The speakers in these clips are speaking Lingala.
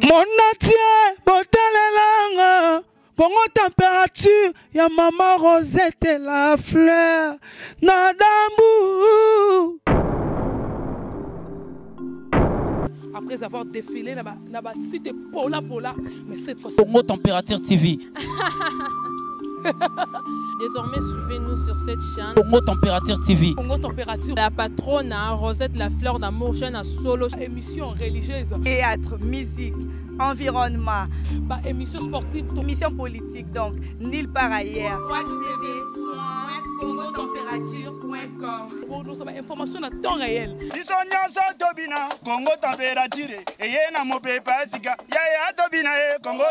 Monde entier botalelanga Congo température ya mama Rosette la fleur na dambu. Après avoir défilé na ba, na ba site pola pola, mais cette fois Congo Température TV. Désormais, suivez-nous sur cette chaîne. Congo Température TV. Congo Température. La patronne, hein, Rosette La Fleur d'Amour, chaîne à solo. Émission religieuse. Théâtre, musique, environnement. Bah, émission sportive. Émission politique, donc, nulle part ailleurs. www.congotemperature.com Pour nous, information à temps réel. Biso nyonso tobina Congo température eye na mopepe ya sika yaya tobina ye Congo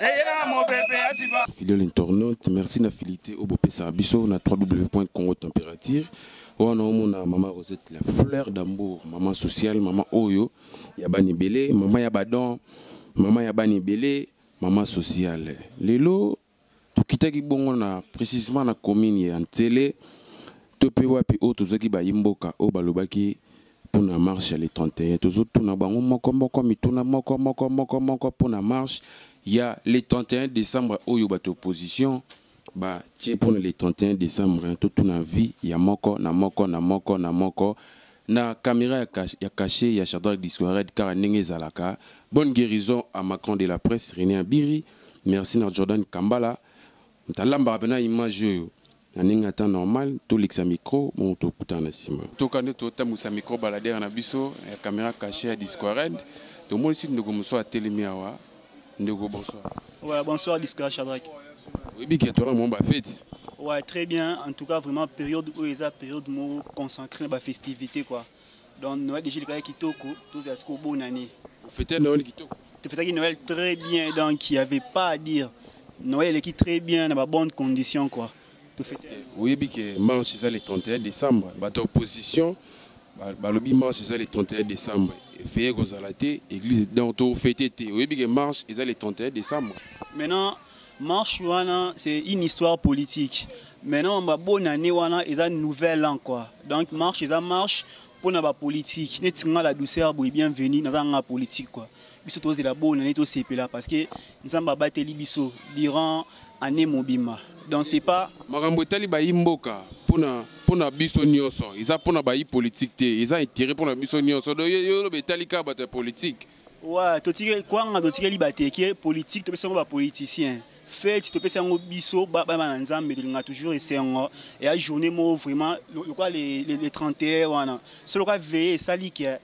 eye na mopepe ya sika. Fidèle internaute, merci na fidélité au bopesa biso na www.congotemperature. Wana omona mama Rosette la fleur d'amour, maman sociale, maman oyo ya bani ebele, mama ya badon, mama ya bani ebele, mama sociale. Lelo tokitaki bongo na précisément na commune ya Ntele to mpe wapi oyo tozwaki bayimboka oyo balobaki mpona marche ya le 31. Tozotuna bango moko moko mituna moko moko moko moko mpona marche ya le 31 décembre oyo bato opposition batie mpona le 31 décembre. Totuna vie ya moko na moko na moko na moko na caméra ya cachet ya Shadrack Discored kaka ndenge ezalaka. Bonne guérison à Macron de la presse René Abiri. Merci na Jordan Kambala ntalambaka mpena image oyo na ndenge ata normal. Tolekisa micro bongo tokutana na nsima toka nde totambwisa micro baladere na biso ya caméra cachet ya Discored. Tomonisi ndeko mosusu atelemi awa. Ndeko, bonsoir. Ouais, bonsoir Discored Shadrack. Oyebi ke toza mwa bafete. Ouais, très bien. En tout cas, vraiment, période où ils période mot consacrée à la festivité, quoi. Donc, Noël déjà, le kitoko, tous les bonne année. Fête Noël kitoko. Tu fais Noël très bien, donc il n'y avait pas à dire. Noël est très bien, dans de bonnes conditions, quoi. Tout fait. Oyebi ke marche eza le 31 décembre. Bato opposition balobi marche eza le 31 décembre. Veillée kozala te, église donc tofete te. Oyebi ke marche eza le 31 décembre. Maintenant, marche wana, c'est une histoire politique. Maintenant, ma bonne année wana eza nouvel an, quoi. Donc marche eza marche pour na ba politique. Neti nga la douceur boy bienvenue dans nga politique, quoi. Biso tozela bonne année tosepela parce que Nzambe abateli biso durant année mobima. Donc c'est pas makambo etali bayi mboka mpona biso nyonso, eza mpona bayi politique te, eza intérêt mpona biso nyonso. Donc yo oloba etali kaka bato ya politique. Ouais, totikeli kwanga, totikeli bateke politique, topesa yango bapoliticien. Fête topesa yango biso bana na Nzambe, tolinga toujours esengo eya journée moko vraiment lokola le 31 wana so lokola veillée esali ke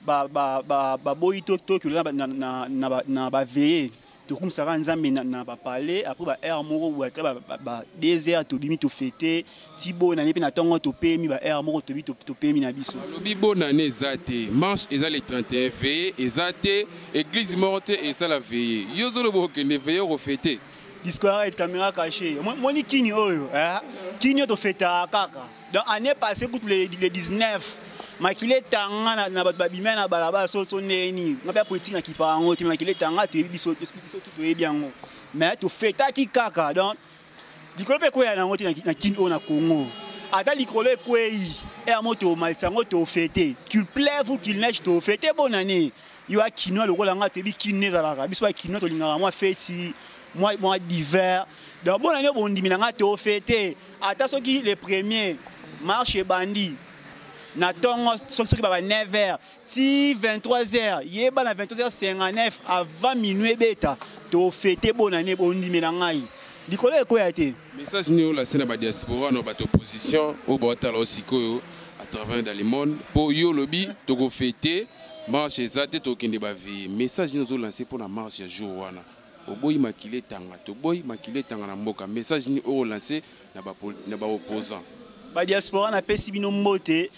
baboyi tokiola na baveillée, tokumisaka Nzambe na bapale. Après baheure moko boye, ata ba 2 heures, tobimi tofete ti bonane mpe na ntongo topemi baheure moko tobi topemi na biso. Balobi bonane eza te, marche eza le 31, veillée eza te, église moko te ezala veillée. Yo ozoloba okende veillée, okofete. Discours et caméra cachée. Moni kini oyo, hein? Kini oyo tofetaka kaka. Donc année passée kutu le 19 makili etanga na bato babima na balabala so ndeni nga mpe politique na kipa yango te. Makili etanga, toyebi biso biso toyebi yango, mais tofetaki kaka. Donc likolo mpe ekweya nango te na kini oyo na Congo. Ata likolo ekwei ere mo tomalisa yango, tofete, qu'il pleuve ou qu'il neige, tofete bonne année. Yo akinois lokola nga, toyebi kini ezalaka. Biso bakinois tolingaka mwa feti mwa d'hiver. Donc bonne année, bondimi na nga, tofete ata soki le premier marche ebandi na ntongo soki baba 9 heures ti 23 heures, yeba na 23 heures 59 avant minuit ebeta, tofete bonne année. Bondimi na ngai, likolo ekweya te. Message nini olase na badiaspora na bato opposition oyo baotala o sikoyo à travers dans le monde? Mpo yo olobi tokofete, marche eza te, tokende baveillée. Message nini ozolance mpona marche ya jour wana? Oboyi makili etanga, toboyi makili etanga na mboka. Message nini oyo olance na baopposant? Badiaspora, napesi bino mbote.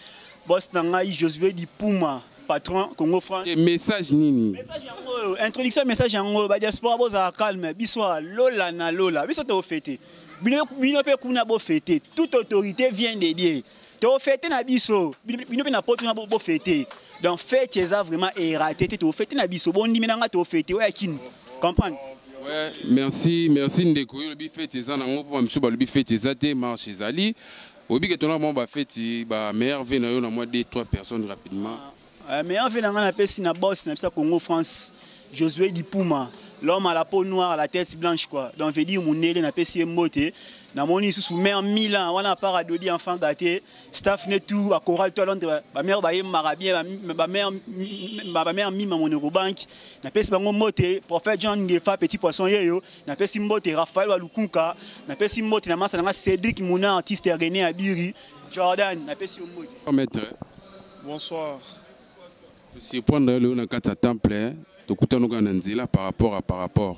Boss na ngai Josué Dipuma, patron Congo France. Te, message nini? Message yango oyo, introduction message yango oyo. Badiaspora, bozala calme. Biso ya lola na lola, biso tofete. Bino, bino mpe kuna bofete. Toute autorité vient de Dieu. Tofete na biso, bino mpe na poto na bofete. Donc fête eza vraiment eraté te, tofete na biso. Bondimi na nga, tofete oyo ya kini comprendre. Ouais, merci, merci ndeko. Yo olobi fête eza nango, mpo bamisusu balobi fête eza te, marche ezali. Oyebi ke tona mwa bafeti ba meilleurs vœux na yo na mwa 2 3 personnes rapidement. Meilleurs vœux na ngai napesi na boss na biso ya Congo France. Josué Dipuma, l'homme à la peau noire, à la tête blanche, quoi. Donc, veut dire, mundele napesi ye mbote. Namoni lisusu mère Milan, wana part Adodi, enfant gâté, staff ne tout, ba chorale tout à Londres, ba mère ba yembaka bien, ba mère Mima Monoko Bank, napesi bango mbote, prophète John Ngefa, petit poisson yeyo, napesi mbote Raphaël Walukunka, napesi mbote na masa nanga Cédric Mouna, artiste René Abiri, Jordan, napesi yo mbote. Maître. Bonsoir. Surprendre lelo na kati ya temple, tokutana kaka na nzela par rapport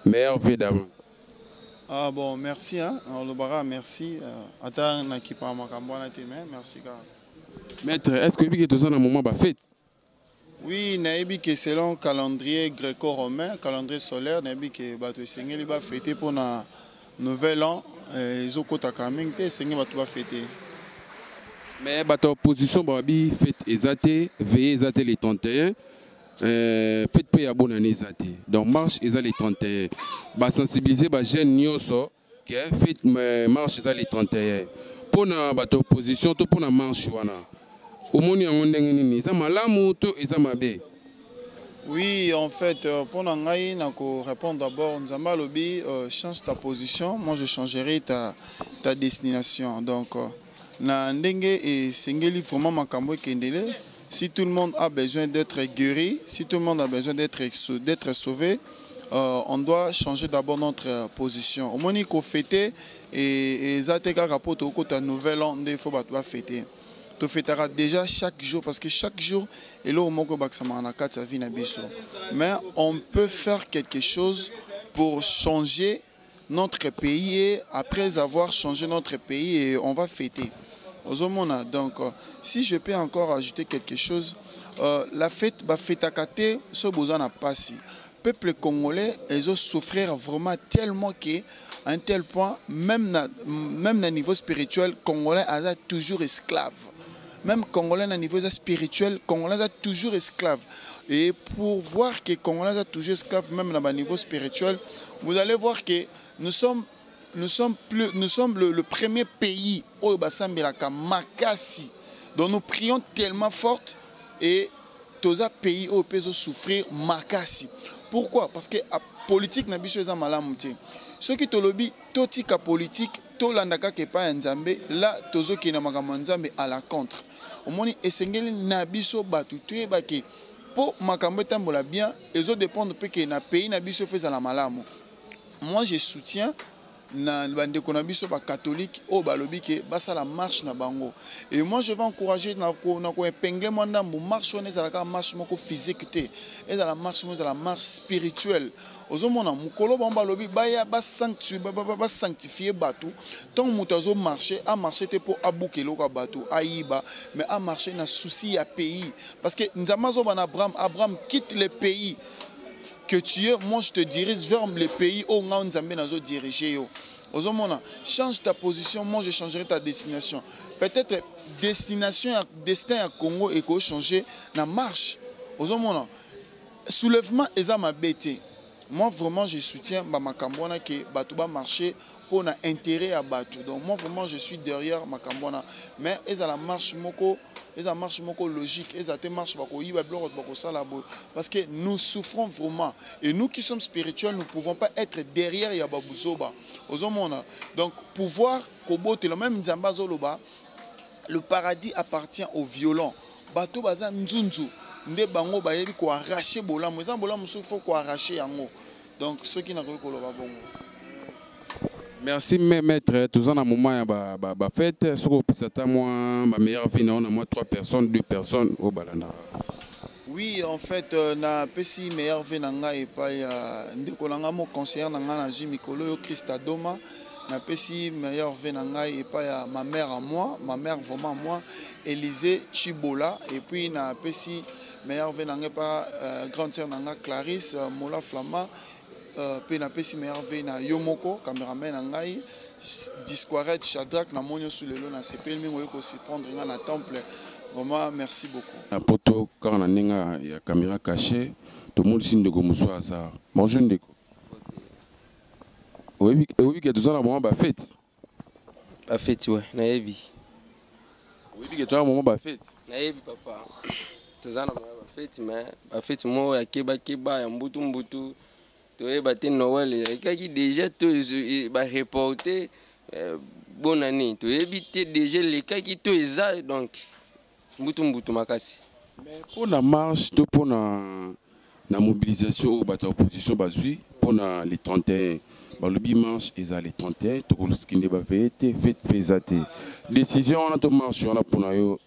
meilleurs vœux d'avance. Ah bon, merci hein. Olobara, merci. Ata nakipa makambo wana te, mais merci kaka. Maître, est ce que oyebi ke toza na moment bafête? Oui, nayebi ke selon calendrier gréco-romain, calendrier solaire, nayebi ke bato esengeli bafete mpona nouvel an ezokotaka mingi te, esengeli bato bafete. Mais bato ya opposition bababi fête eza te, veillée eza te le 31, fête mpe ya bonane eza te. Donc marche eza le 31, basensibiliser bajeune nyonso ke fête, marche eza le 31. Mpona bato ya opposition to mpona marche wana, omoni yango ndenge nini? Eza malamu to eza mabe? Oui, en fait, pour ngai, nako répondre d'abord, Nzambe alobi, change ta position, moi je changerai ta destination. Donc, na ndenge esengeli vraiment makambo ekendele, si tout le monde a besoin d'être guéri, si tout le monde a besoin d'être sauvé, on doit changer d'abord notre position. Omoni kofete eza te kaka po tokota nouvel an nde faut bato bafete. Tofetaka déjà chaque jour, parce que chaque jour eloko moko ebakisamaka na kati ya vie na biso. Mais on peut faire quelque chose pour changer notre pays et après avoir changé notre pays, et on va fêter. Ozomona. Donc si je peux encore ajouter quelque chose, la fête, bafetaka te so boza na pasi. Peuple congolais souffrir vraiment tellement que à un tel point, même na niveau spirituel, congolais aza toujours esclave. Même congolais na niveau spirituel, congolais aza toujours esclave. Et pour voir que congolais aza toujours esclave même na niveau spirituel, vous allez voir que nous sommes le premier pays oyo basambelaka makasi. Donc nous prions tellement forte et toza pays oyo mpe ezosouffrir makasi. Pourquoi? Parce que a politique na biso eza malamu te. Soki tolobi totika politique, tolanda kaka epai ya Nzambe, la tozokende makambo ya Nzambe à la contre. Omoni, esengeli na biso bato toyebake mpo makambo etambola bien, ezodépendre mpe ke na pays na biso faut ezala malamu. Moi je soutiens na bandeko na biso bacatholique oyo balobi ke basala marche na bango, et moi je vais encourager na koépingler mwa ndambo. Marche wana ezalaka marche moko physique te, ezala marche moko, ezala marche spirituelle. Ozomona, mokolo bango balobi baya basanctifie bato, ntango moto azomarche, amarche te mpo abuka eloko ya bato, ayiba, mais amarche na souci ya pays, parce que Nzambe azoba na Abraham: "Abraham, quitte le pays que tu es, moi je te dirige vers le pays oyo nga Nzambe nazodirige yo." Ozomona, change ta position, moi je changerai ta destination. Peut-être destination ya destin ya Congo ekochange na marche. Ozomona, soulèvement eza mabe te. Moi vraiment je soutiens bamakambo wana ke bato bamarche mpona intérêt ya bato. Donc moi vraiment je suis derrière makambo wana, mais ezala marche moko, eza marche moko logique, eza te marche bakoyiba biloko, bakosala boye, parce que nous souffrons vraiment et nous qui sommes spirituels, nous pouvons pas être derrière ya babuzoba. Ozomona, donc pouvoir kobotela, même Nzambe azoloba: "Le paradis appartient aux violents." Bato baza nzunzu nde bango bayebi koarrache bolamu. Eza bolamu mosusu, faut koarrache yango. Donc soki nakoki koloba bongo. Merci. Mais maître, toza na moment ya bafête, soki opesa ata mwa bameilleurs vœux na yo na mwa trois personnes, deux personnes oyo balandaka. Oui, en fait, napesi meilleurs vœux na ngai epai ya ndeko na ngai mo conseillère na ngai nazwi mikolo oyo, Christa Doma. Napesi meilleurs vœux na ngai epai ya ma mère à moi, ma mère vraiment à moi, Élysée Chibola. Et puis napesi meilleurs vœux na ngai epai grande sœur na ngai, Clarisse Mola Flama. Mpe napesi meilleurs vœux na yo moko cameraman na ngai, Disquaret Shadrack. Namoni osu lelo, nasepeli mingi oyo kosurprendre ngai na temple. Vraiment merci beaucoup. Na poto kaka na ndenge ya caméra caché, tomonisi ndeko mosusu aza. Bonjour ndeko, oyebi ke toza na moment bafête? Bafeti, we, nayebi. Oyebi ke toza na moment bafête? Nayebi papa, toza na moment. Bafeti, mais bafeti moko ya kebakeba, ya mbutu-mbutu. Toyeba te Noël elekaki déjà to bareporte bonne année, toyebi te déjà elekaki to eza. Donc mbutu-mbutu makasi. Mpo na marche to mpo na mobilisation oyo bato ya opposition bazwi mpo na le 31, balobi marche eza le 31, tokokende baveillée te, fête mpe eza te. Décision wana to marche wana, mpona yo,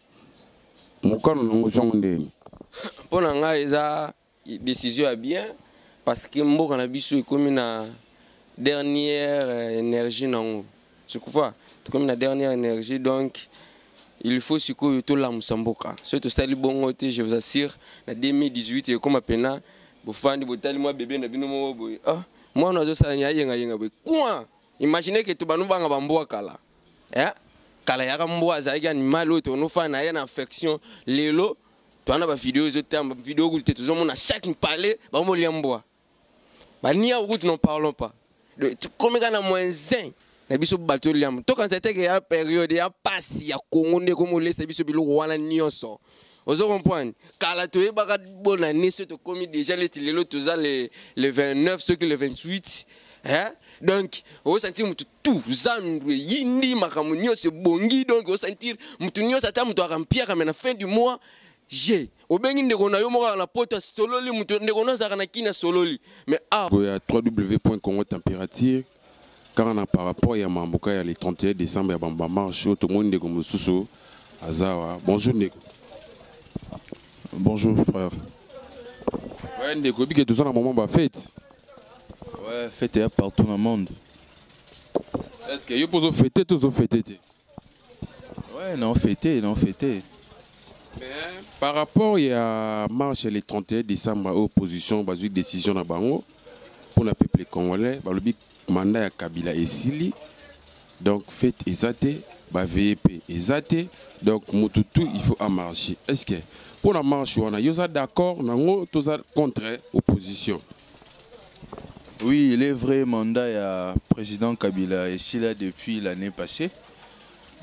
mokano nango zongo ndeni? Mpo na ngai, eza décision ya bien, parce que mboka na biso ekomi na dernière énergie nango. Sikufa tokomi na dernière énergie, donc il faut sikoyo tolamusa mboka. Soki tosali bongo te, je vous assure, na 2018 ekóma pena bofandi, botali mwa bebe na bino moko boye, ah, mwana azosala nini, ayengayenga boye coin. Imagine ke to banu banga bambwa kala, eh? Kala yaka mbwa azalaki animal oyo tonofana na ye na affection. Lelo towana bavideo ezotamba, video kutu te, tozomona chaque palais bamolia mbwa bania kutu, n'en parlons pas. Tokomi kaka na moins 1 na biso bato oliamba. Tokanisa teke ya période ya pasi ya Kongo nde ekomi olesa biso biloko wana nyonso. Ozo comprendre? Kala toyebaka bonne année soki tokomi déjà leti lelo toza le 29, soki le 28, hein? Donc osentir mutu tout zandu eyindi, makambo nyonso ebongi. Donc osentir mutu nyonso, ata mutu akampiaka, mais na fin du mois g obengi ndeko na yo moko kaka na poto, asololi mutu, ndeko no azalaka na kini, asololi. Mais ah, ya www.congo température, kaka na par rapport ya mamboka ya le 31 décembre ya bamba marche oyo, tomoni ndeko mosusu aza wa. Bonjour ndeko. Bonjour frère. Ouais ndeko, oyebi ke toza na moment bafête? Ouais, fête est partout dans le monde. Est ce que yo mpo ozofete to ozofete te? Ouais, non, fêté, non, fêté. Mais par rapport ya marche le 31 décembre, opposition bazwi décision na bango mpona peuple congolais, balobi mandat ya Kabila esili, donc fête eza te, baveillée mpe eza te, donc motu tout il faut amarcher. Est ce que mpona marche wana, yo oza d'accord nango, toza contre opposition? Oui, il est vrai, mandat ya président Kabila est là depuis l'année passée.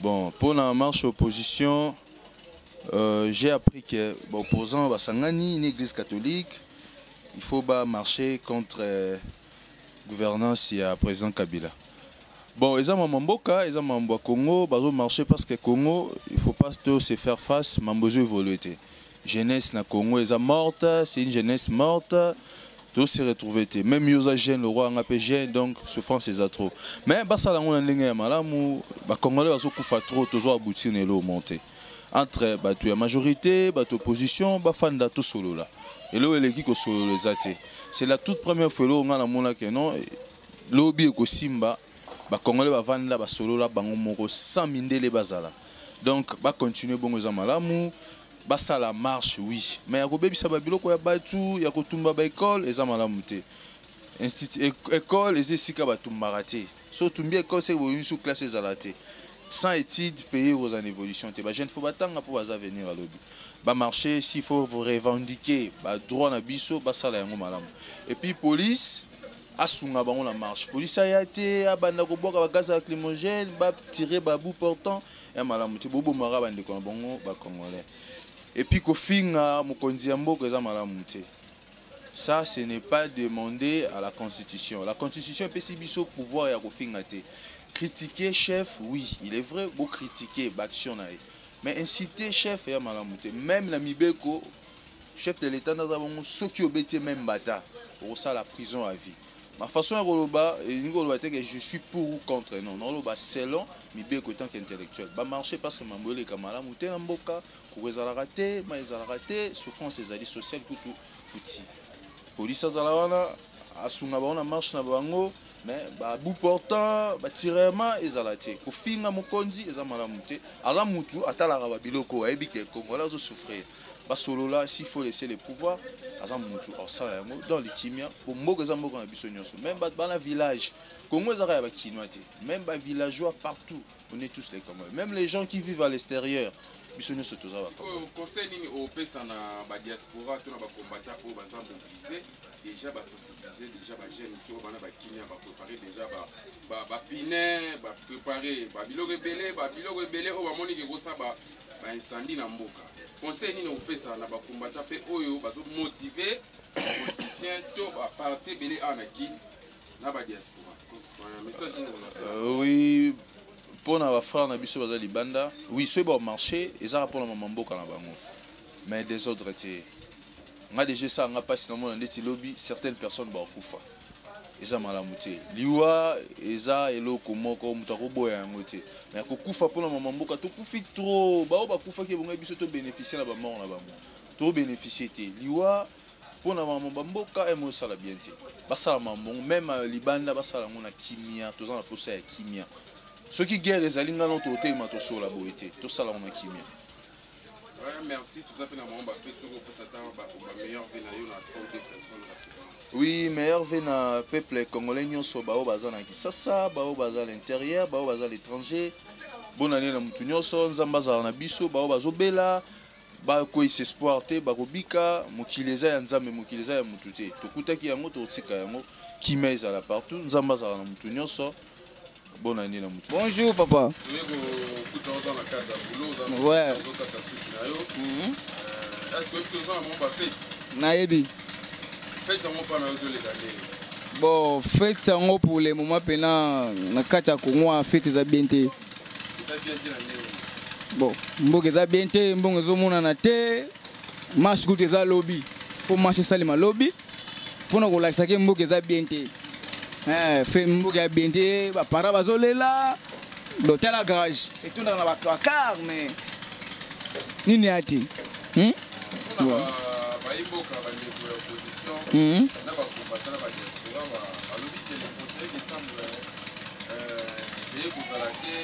Bon, pour la marche opposition, j'ai appris que bon, opposant basangani, une église catholique, il faut pas marcher contre gouvernance ya président Kabila. Bon, eza mama mboka, eza mambo ya Congo, bazo marcher parce que Congo, il faut pas tout se faire face, mambo ezo évoluer te. Jeunesse na Congo eza morte, c'est une jeunesse morte. Tout se retrouver te. Même yo oza jeune, le roi anga pe jeune, donc souffrance eza trop. Mais basala ngo na ndenge ya malamu, ba Congolais bazokufa trop, tozo aboutir na elo monter. Entre bato ya majorité, bato opposition, bafanda tosolola. Elo eleki kosolola eza te. C'est la toute première fois elo nga namonaki non, lobi ekosimba, Bacongolais bavanda basolola bango moko sans mindele bazala. Donc bacontinue bongo, eza malamu. Basala marche, oui, mais ya kobebisa babiloko ya bato, ya kotumba baekole, eza malamu te. École eza esika batumbaka te. So otumbi école, seke bolingi su classe ezala te. Sans étude, pays oza na évolution te. Bajeune faut batanga mpo baza venir alobi. Bamarché s'il faut revendiquer badroit na biso, basala yango malamu. Et puis police asunga bango na marche. Police aya te abanda kobwaka bagaz lacrymogène, batire babout portant ya malamu te, bobomaka bandeko na bango bacongolais. Et puis kofinga mokonzi ya mboka eza malamu te. Ça, ce n'est pas demandé à la Constitution. La Constitution epesi biso pouvoir ya kofinga te. Critiquer chef, oui, il est vrai, bo critiquer baaction na ye, mais inciter chef ya malamu te. Même na mibeko, chef de l'État naza bongo, soki obeti ye même bata, okosala prison à vie. Ma façon ya koloba elingi koloba te que je suis pour ou contre, non. Naoloba selon mibeko tant qu'intellectuel. Bamarché parce que mambo eleka malamu te na mboka, koko ezalaka te, ma ezalaka te, souffrance ezali sociale kutu futi. Police azala wana asunga bango na marche na bango, mais babout portant, batirement ezala te. Kofinga mokonzi eza malamu te. Aza mutu atalaka babiloko, ayebi ke Congolais azosouffrir. Basolola, s'il faut laisser le pouvoir, aza mutu akosala yango dans likimia, po mboka eza mboka na biso nyonso. Même bato bana village, Congo ezaka ya bakinois te, même bavillageois partout, on est tous les Congolais. Même les gens qui vivent à l'extérieur, biso nyonso toza Sikoyo, conseil nini opesa na badiaspora to na bacombattant oyo baza mobilisé déjà, basensibiliser déjà bajeune mosusu oyo bana bakinia, baprépare déjà bapine, baprépare babiloko ebele, babiloko ebele oyo bamoniki ekosala? Baincendie na mboka. Conseil nini okopesa na bacombattant mpe oyo bazomotive bapoliticien to baparti ebele awa na Kin na badiaspora? Message nini okolasa? Oui, mpona bafrère na biso baza libanda, oui, soki bamarché ezaka mpona mama mboka na bango, mais désordre te. Nga déjà esala nga mpasi namona ndeti lobi certaines personnes bakokufa, eza malamu te. Liwa eza eloko moko moto akoboya yango te, mais kokufa mpona mama mboka, tokufi trop. Bao bakufaki, ebongai biso tobénéficie na bamort na bango, tobénéficie te. Liwa mpona mama bamboka emo osala bien te. Basala mambongo même libanda, basala yango na kimia. Toza na posa ya kimia. Soki guerre ezali, nga no totelema, tosola boye te, tosala yango na kimia. Ouais, merci. Toza mpe na bango bafête. Soki opesa ata bameilleurs vœux na yo na 32 personnes rapidement. Oui, meilleurs vœux na peuple congolais nyonso, bao baza na Kisasa, bao baza à l'intérieur, bao baza à l'étranger. Bonne année na mutu nyonso. Nzambe azala na biso. Bao bazobela, bakweyisa espoir te, bakobika. Mokili eza ya Nzambe, mokili eza ya mutu te. Tokutaki yango, tokotika yango. Kimia ezala partout, Nzambe azala na mutu nyonso. Bonne année na mutu. Bonjour papa. Toye kokuta oza na cadre ya boulot, oza ozokata suki na yo. Est ce que oyebi toza na bango bafête? Nayebi. Fête yango mpa na yo ozoleka ndenge? Bon, fête yango pour le moment mpena na kati ya Congo, fête eza bien te. Eza bien te na ndenge? Bon, mboka eza bien te, mbongo ezomonana te. Marche kutu eza lobi, fo marche esalema lobi mpona kolakisaki mboka eza bien te. Fe mboka ya bien te, baparent bazolela. Donc tala, garage etondaka na bacar, mais nini ya te? Mpona bayimboka, bandeko ya opposition na bacombattant na badiaspora, balobi ke le 31 décembre eye kozala te,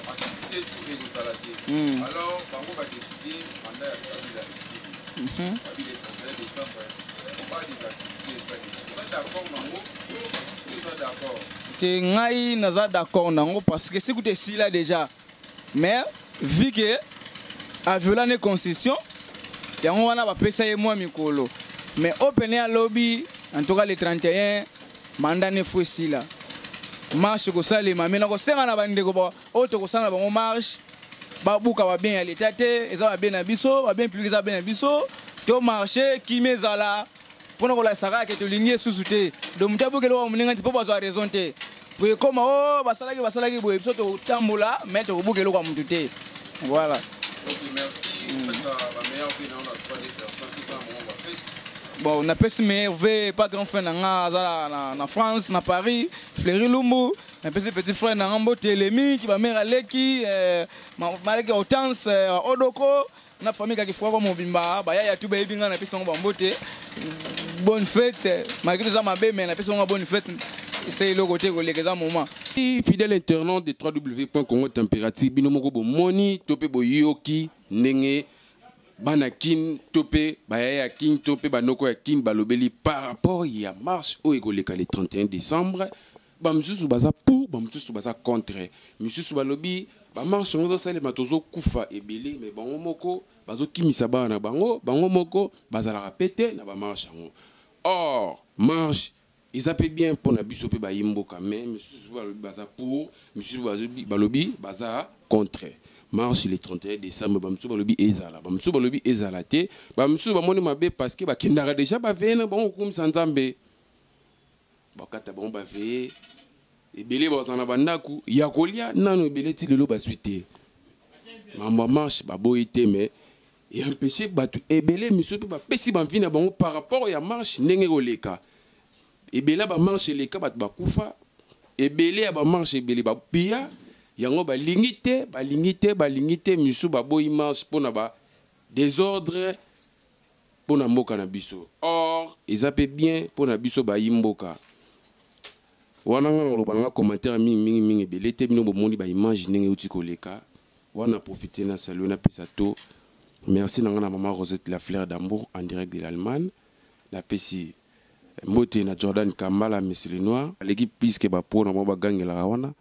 activité tout ekozala te. Alors bango badécide mandat ya Kabila esili babi le 31 décembre pas des activités esali. Oza d'accord nango? Oza d'accord? Te, ngai naza d'accord nango parce que soki esila déjà, mais vu que aviola ne constitution yango wana, bapesa ye mwa mikolo. Mais oyo pene alobi, en tout cas le 31 mandat ne fo esila, marche kosalema. Mais nakosenga na bandeko oyo tokosala na bango marche, babuka babien ya leta te. Eza babien na biso, babien public eza babien na biso. To marche, kimia ezala mpona kolakisa kaka ke tolingi esusu te. Donc moto abuka eloko moninga te mpo bazwa raison te po ekóma o basalaki basalaki boye. Biso totambola, mais tokobuka eloko ya motu te, voilà. Ok, merci. Opesa bameilleurs vœux na yo na 3D personnes toza na bango bafête. Bon, napesi meilleurs vœux pa grand frère na nga aza na France, na Paris, Fleuri Lumbu. Napesi petit frère na nga mbote, Elemi ki bamare aleki maleki Hortense, Odoko na famille kaki fwako mobimba, bayaya tu bayebi nga. Napesi bango bambote, bonne fête. Malgré toza mabe, mais napesi bango bonne fête. Ese eloko te koleka, eza moment. Fidèle internaute de www.congotempérature, bino moko bomoni to mpe boyoki ndenge bana Kin to mpe bayaya ya Kin to mpe banoko ya Kin balobeli par rapport ya marche oyo ekoleka le 31 décembre. Bamisusu baza pour, bamisusu baza contre. Misusu balobi bamarche yango ezosalema, tozokufa ebele, mais bango moko bazokimisa bana na bango, bango moko bazalaka pe te na bamarche yango. Or marche eza mpe bien mpona biso mpe bayi mboka, mais misusu balobi baza pour, misusu balobi baza contre marche le 31 décembre. Bamisusu balobi ezala, bamisusu balobi ezala te. Bamisusu bamoni mabe parce que bakendaka déjà baveillée na bango kokumisa Nzambe, bakata bango baveillée. Ebele bazala na bandako ya kolia nano, ebele ti lelo bazwi te. Mambo ya marche baboyi te, mais eempêche bato ebele. Misusu mpe bapesi bavie na bango par rapport ya marche ndenge koleka. Ebele ya bamarche eleka, bato bakufa ebele ya bamarche, ebele bapia yango. Balingi te, balingi te, balingi te. Misusu baboyi marche mpona ba désordre mpona mboka na biso. Or eza mpe bien mpona biso bayi mboka wana. Nga koloba nanga commentaire mingi mingi mingi ebele te. Bino bomoni baimage ndenge euti koleka wana. Profite na salue, napesa to merci na nga na mama Rosette la fleur d'amour en direct de l'Allemagne. Napesi mbote na Jordan Kambala, Monsieur le Noir aleki puisque bapo na bango bagangelaka wana.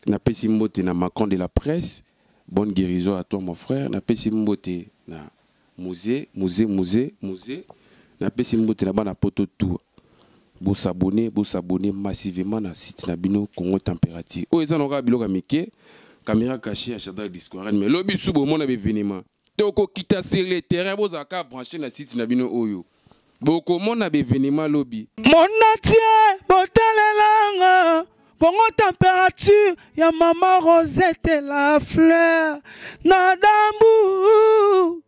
Napesi mbote na Macron de la presse, bonne guérison à toi mon frère. Napesi mbote na Musée, Musée, Musée, Musée. Napesi mbote na bana poto tout. Bosabonner, bosabonner massivement na site na bino Congo Température. Oyo eza na kaka biloko ya mike. Caméra cachée ya Shadrack Discoirel, mais lobi su bomona baévénement, tokokita sur le terrain. Bozalaka branché na site na bino oyo, bokomona baévénement lobi. Monatie botalelanga Kongo température ya mama Rosette la fleur na dambu.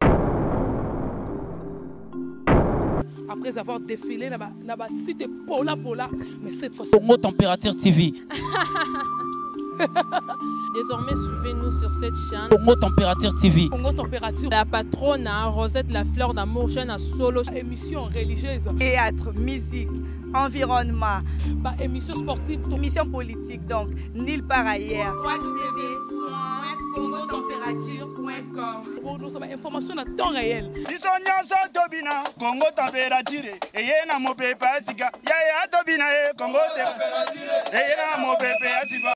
Après avoir défilé na ba site pola pola, mais cette fois Congo Température TV. Désormais, suivez-nous sur cette chaîne. Congo Température TV. Congo Température. La patronne, hein, Rosette la fleur d'amour, chaîne à solo. Émission religieuse. Théâtre, musique, environnement. Bah, émission sportive. Émission politique, donc, nulle part ailleurs. www.congotempérature.com. Pour nous, information à temps réel. Biso nyonso tobina Kongo température eye na mopepe ya sika. Yaya, tobina ye, Kongo eye na mopepe ya sika.